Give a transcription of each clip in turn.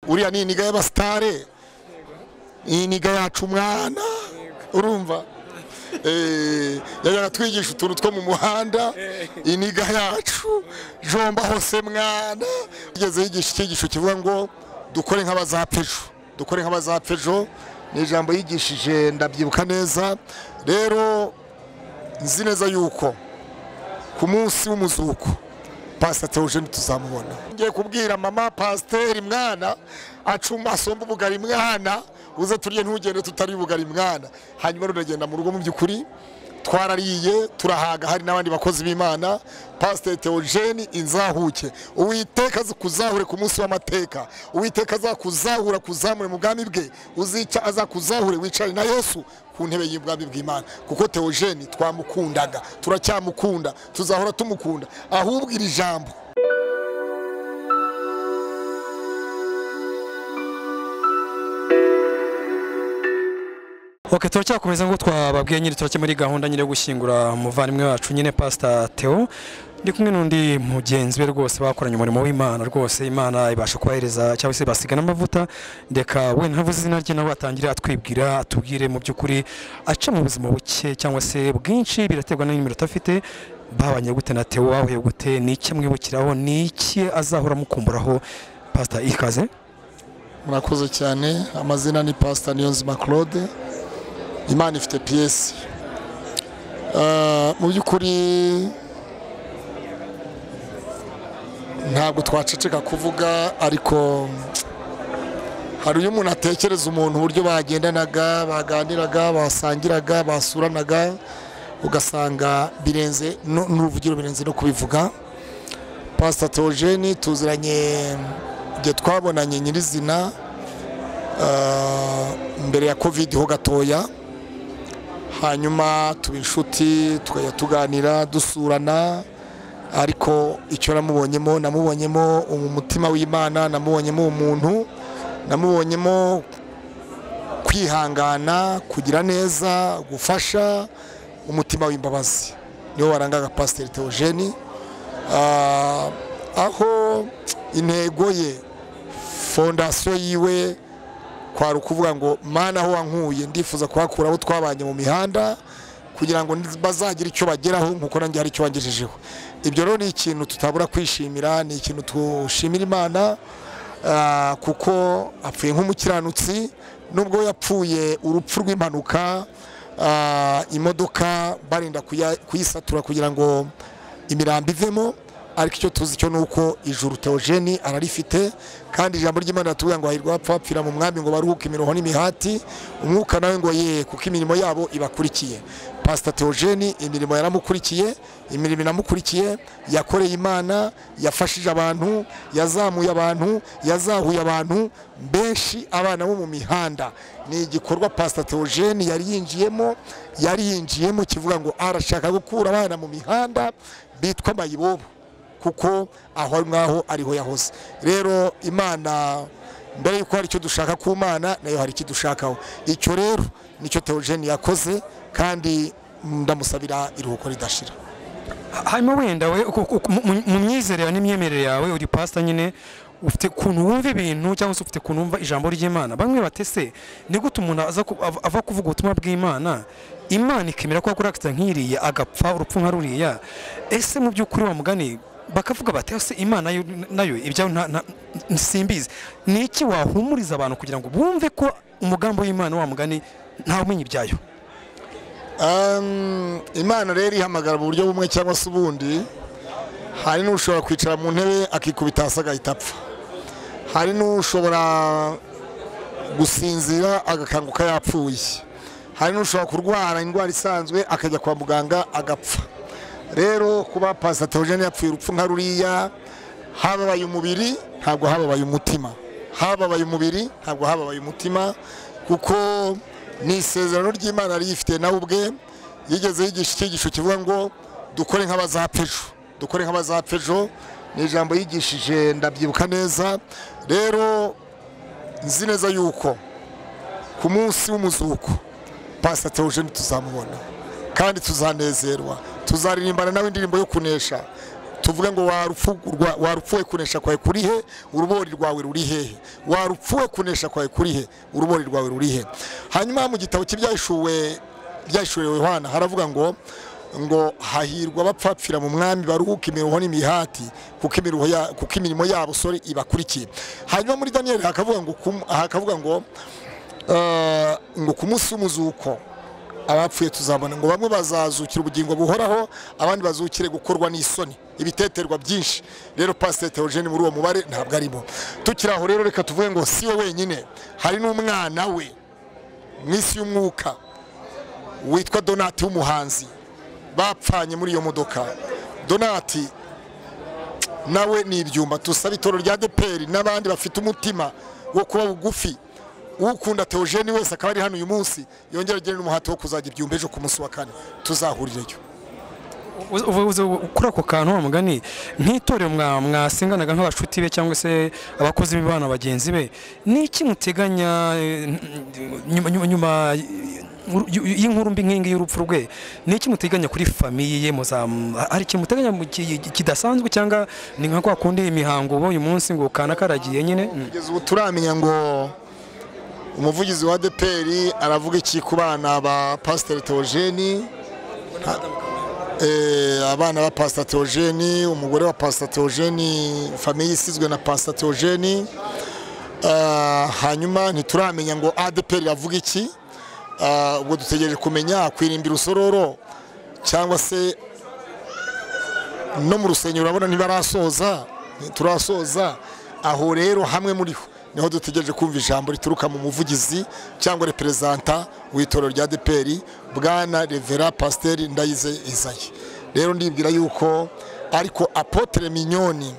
Uriya ni iniga y'abasitare, iniga yacu mwana, urumva yajyaga twigisha utuntu two mu muhanda, iniga yacu jomba hose mwana. Yigeze yigisha icyigisho kivuga ngo dukore nk'abazapfa ejo, dukore nk'abazapfa ejo. Ni ijambo yigishije ndabyibuka neza. Rero nzi neza yuko ku munsi w'umuzuko Pastor Theogene tuzamubona. Ngiye kubwira mama pasiteri mwana acuma asomba ubugari mwana, uze turye ntugende tutari ubugari mwana. Hanyuma ruragenda mu rugo, mu by'ukuri twarariye turahaga, hari n'abandi bakozi b'Imana. Pastor Theogene inzahuke, Uwiteka azakuzahure ku munsi w'amateka, Uwiteka azakuzahura kuzamure mu bwami bwe, uzica azakuzahure wicare na Yesu ku ntebe y'ubwami bw'Imana. Kuko Theogene twamukundaga, turacyamukunda, tuzahora tumukunda. Ahubwo iri jambo Ok, turacyakomeza ngo twababwiye nyine turacye muri gahunda nyine yo gushyingura umuvandimwe wacu nyine Pastor Theo. Ndi kumwe n'undi mugenzi we rwose bakoranye umurimo w'Imana, rwose Imana ibasha kubahereza cyangwa se basigana amavuta. Ndeka we ntavuze izina rye, nawe atangire atwibwira, atubwire mu by'ukuri aca mu buzima buke cyangwa se bwinshi, biraterwa n'iminota afite. Babanye gute na Theo, bahuye gute, ni iki amwibukiraho, ni iki azahora amukumburaho? Pastor, ikaze. Murakoze cyane. Amazina ni Pastor Niyonzima Claude, Imana ifite piyesi. Mu by'ukuri ntabwo twaceceka kuvuga, ariko hari uyu umuntu atekereza umuntu uburyo bagendanaga, baganiraga, basangiraga, basuranaga, ugasanga birenze n'uruvugiro, birenze no kubivuga. Pastor Theogene tuziranye igihe twabonanye nyirizina mbere ya Covid ho gatoya, hanyuma tuba inshuti, tukajya tuganira dusurana. Ariko icyo namubonyemo, namubonyemo umutima w'Imana, namubonyemo umuntu, namubonyemo kwihangana, kugira neza, gufasha, umutima w'imbabazi niwo warangaga Pastor Theogene. Aho intego ye, fondasiyo yiwe kwari ukuvuga ngo Mana aho wankuye ndifuza kuhakura abo twabanye mu mihanda kugira ngo bazagira icyo bageraho nkuko nanjye hari icyo wangejejeho. Ibyo rero ni ikintu tutabura kwishimira, ni ikintu tushimira Imana, kuko apfuye nk'umukiranutsi, nubwo yapfuye urupfu rw'impanuka, imodoka barinda kuyisatura kugira ngo imirambo ivemo. Ariko icyo tuzi cyo nuko ijuru Theogene ararifite, kandi ijambo ry'Imana ratubwira ngo hahirwa abapfa bapfira mu mwami ngo baruhuke imiruho n'imihati, umwuka nawe ngo ye, kuko imirimo yabo ibakurikiye. Pastor Theogene imirimo yaramukurikiye, imirimo inamukurikiye, yakoreye Imana, yafashije abantu, yazamuye abantu, yazahuye abantu benshi, abana bo mu mihanda. Ni igikorwa Pastor Theogene yari yinjiyemo kivuga ngo arashaka gukura abana mu mihanda bitwa mayibobo, kuko aho ngaho ariho yahoze. Rero Imana mbere yuko hari icyo dushaka ku Mana, nayo hari ikidushakaho. Icyo rero nicyo Theogene yakoze, kandi ndamusabira iruhuko ridashira. Hanyuma wenda we mu myizerere n'imyemerere yawe, uri pastor nyine, ufite kuntu wumva ibintu cyangwa se ufite kuntu wumva ijambo ry'Imana. Bamwe batese ni gute umuntu ava kuvuga ubutumwa bw'Imana, Imana ikemera ko akora accident nk'iriya agapfa urupfu nka ruriya? Ese mu by'ukuri wa mugani bakavuga bati ese Imana nayo ibyo simbizi. Ni iki wahumuriza abantu kugira ngo bumve ko umugambo w'Imana wa mugani nta umenya ibyayo? Imana rero ihamagara mu buryo bumwe cyangwa se ubundi. Hari n'ushobora kwicara mu ntebe akikubita hasi agahita apfa, hari n'ushobora gusinzira agakanguka yapfuye, hari n'ushobora kurwara indwara isanzwe akajya kwa muganga agapfa. Rero kuba Pastor Theogene yapfuye urupfu nka ruriya, hababaye umubiri ntabwo hababaye umutima, hababaye umubiri ntabwo hababaye umutima, kuko ni isezerano ry'Imana yari yifite nawe ubwe. Yigeze yigisha icyigisho kivuga ngo dukore nk'abazapfa ejo, dukore nk'abazapfa ejo. Ni ijambo yigishije ndabyibuka neza. Rero nzi neza yuko ku munsi w'umuzuko Pastor Theogene tuzamubona, kandi tuzanezerwa, tuzaririmbana nawe indirimbo yo kunesha, Tuvuge ngo warupfuwe kunesha kwawe kuri he, urubori rwawe ruri hehe? Warupfuwe kunesha kwawe kuri he, urubori rwawe ruri he? Hanyuma mu gitabo cy'ibyahishuwe byahishuriwe Yohana haravuga ngo hahirwa abapfapfira mu mwami baruhuka imiruho n'imihati, kuko imirimo yabo sore ibakurikiye. Hanyuma muri Daniel hakavuga ngo ngo ku munsi w'umuzuko abapfuye tuzabona, ngo bamwe bazazukira ubugingo buhoraho, abandi bazukire gukorwa n'isoni, ibiteterwa byinshi. Rero Pastor Theogene muri uwo mubare ntabwo arimo. Tukiri aho rero reka tuvuge ngo si we wenyine, hari n'umwana we mu isi y'umwuka witwa Donati w'umuhanzi bapfanye muri iyo modoka. Donati nawe ni ibyumba. Tusaba itorero rya ADEPR n'abandi bafite umutima wo kuba bugufi, ukunda Theogene wese akaba ari hano uyu munsi, yongera agire n'umuhati wo kuzajya ibyumba ejo ku munsi wa kane tuzahurireyo. Kuri ako kantu wa mugani, nk'itorero mwasenganaga nk'abashuti be cyangwa se abakozi b'Imana bagenzi be, niki muteganya nyuma y'inkuru mbi nk'ingi y'urupfu rwe? Niki muteganya kuri famiye ye? Hari ikintu muteganya kidasanzwe, cyangwa ni nka kwa kundi imihango uyu munsi ngo kana karagiye nyine? Kugeza ubu turamenya ngo umuvugizi wa ADEPR aravuga iki ku bana ba Pastor Theogene, abana ba Pastor Theogene, umugore wa Pastor Theogene, famiye isizwe na Pastor Theogene. Hanyuma ntituramenya ngo ADEPR iravuga iki. Ubwo dutegereje kumenya kwirimbira urusororo cyangwa se no mu rusengero, urabona ntibarasoza, turasoza aho rero hamwe muriho niho dutegereje kumva ijambo rituruka mu muvugizi cyangwa representa w'itorero rya ADEPR, bwana Revera Pasteur Ndayize Isaie. Rero ndibwira yuko ariko Apotre Mignoni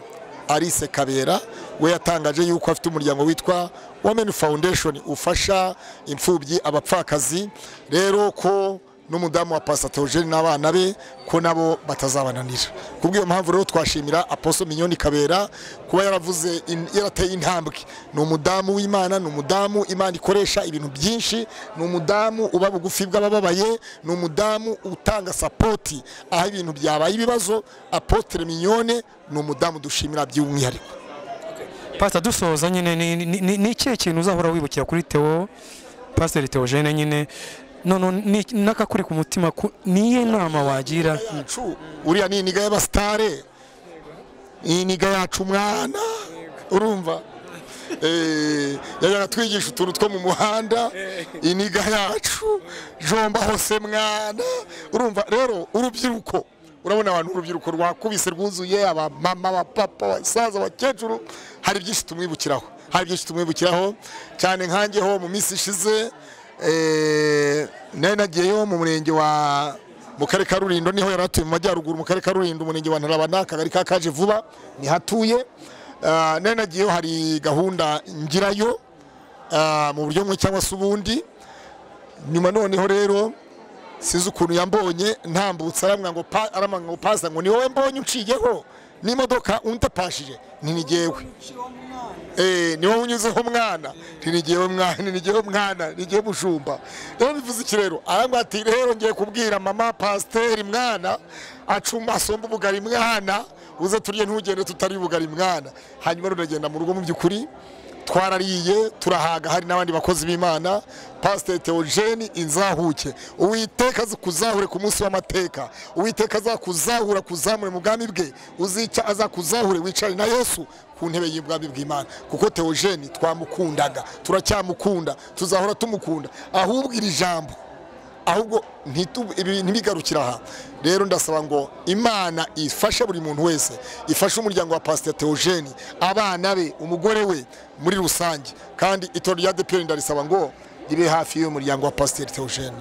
Alice Kabera we yatangaje yuko afite umuryango witwa Women Foundation ufasha imfubyi, abapfakazi, rero ko n'umudamu wa Pastor Theogene n'abana be ko nabo batazabananira. Kubw'iyo mpamvu rero twashimira Apostle Mignoni Kabera kuba yaravuze, yarateye intambwe. Ni umudamu w'Imana, ni umudamu Imana ikoresha ibintu byinshi, ni umudamu uba bugufi bw'abababaye, ni umudamu utanga support aho ibintu byabaye ibibazo. Apotre Mignone ni umudamu dushimira by'umwihariko. Pastor, dusoza nyine, ni ikihe kintu uzahora wibukira kuri Theo, Pastor Theogene nyine, none nakakuri ku mutima, niye nama wagira? Uriya ni iniga y'abastare, iniga yacu mwana, urumva yajyaga twigisha utuntu two mu muhanda, iniga yacu jomba hose mwana, urumva. Rero urubyiruko, urabona abantu urubyiruko rwakubise rwuzuye, abamama, abapapa, abasaza, abakecuru, hari byinshi tumwibukiraho, hari byinshi tumwibukiraho cyane. Nkangeho mu minsi ishize nari nagiyeyo mu murenge wa mu karere ka Rulindo, niho yari atuye mu majyaruguru mu karere ka Rulindo, umurenge wa Ntarabana, akagari ka Kaje vuba nihatuye. Nari nagiyeyo, hari gahunda ngirayo mu buryo bumwe cyangwa se ubundi. Nyuma noneho rero sinzi ukuntu yambonye ntambutse, aramwanga ngo pasa, ngo ni wowe mbonye uciyeho n'imodoka untapashije, nti ni ni wowe unyuzeho mwana, nti mwana, ni mwana, ni mushumba. Rero bivuze iki rero? Arambwira ati rero ngiye kubwira mama pasiteri mwana acuma asomba ubugari mwana, uze turye ntugende tutari ubugari mwana. Hanyuma ruragenda mu rugo, mu by'ukuri twarariye turahaga, hari n'abandi bakozi b'Imana. Pastor Theogene inzahuke, Uwiteka azakuzahure ku munsi w'amateka, Uwiteka azakuzahura kuzamure mu bwami bwe, uzica azakuzahure wicare na Yesu ku ntebe y'ubwami bw'Imana. Kuko Theogene twamukundaga, turacyamukunda, tuzahora tumukunda. Ahubwo iri jambo ahubwo ntibigarukira aha. Rero ndasaba ngo Imana ifashe buri muntu wese, ifashe umuryango wa Pastor Theogene, abana be, umugore we muri rusange, kandi itorero rya ADEPR ndarisaba ngo ribe hafi y'uyu muryango wa Pastor Theogene.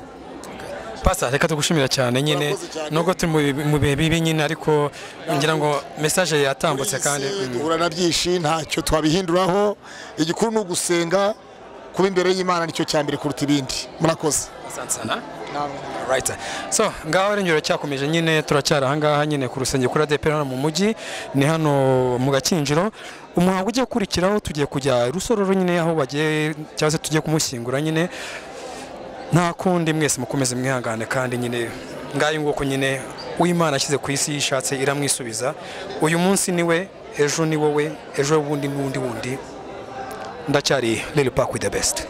Pastor, reka tugushimira cyane nyine, nubwo turi mu bihe bibi nyine, ariko ngira ngo message yatambutse kandi duhura na byinshi, ntacyo twabihinduraho. Igikuru ni ugusenga, kuba imbere y'Imana nicyo cyambere kuruta ibindi. Murakoze. Asante sana. Right. So ngaho rero cyakomeje nyine, turacyara ahangaha nyine ku rusengero kuri ADEPR hano mu mujyi, ni hano mu Gakinjiro. Umuhango ugiye gukurikiraho tugiye kujya Rusororo nyine, aho bagiye cyangwa se tugiye kumushyingura nyine. Nta kundi, mwese mukomeze mwihangane kandi nyine. Ngayo nguko nyine, uw'Imana ashyize ku isi yishatse iramwisubiza. Uyu munsi ni we, ejo ni wowe, ejo bundi n'undi wundi. Ndacyari Lil Pac with the best.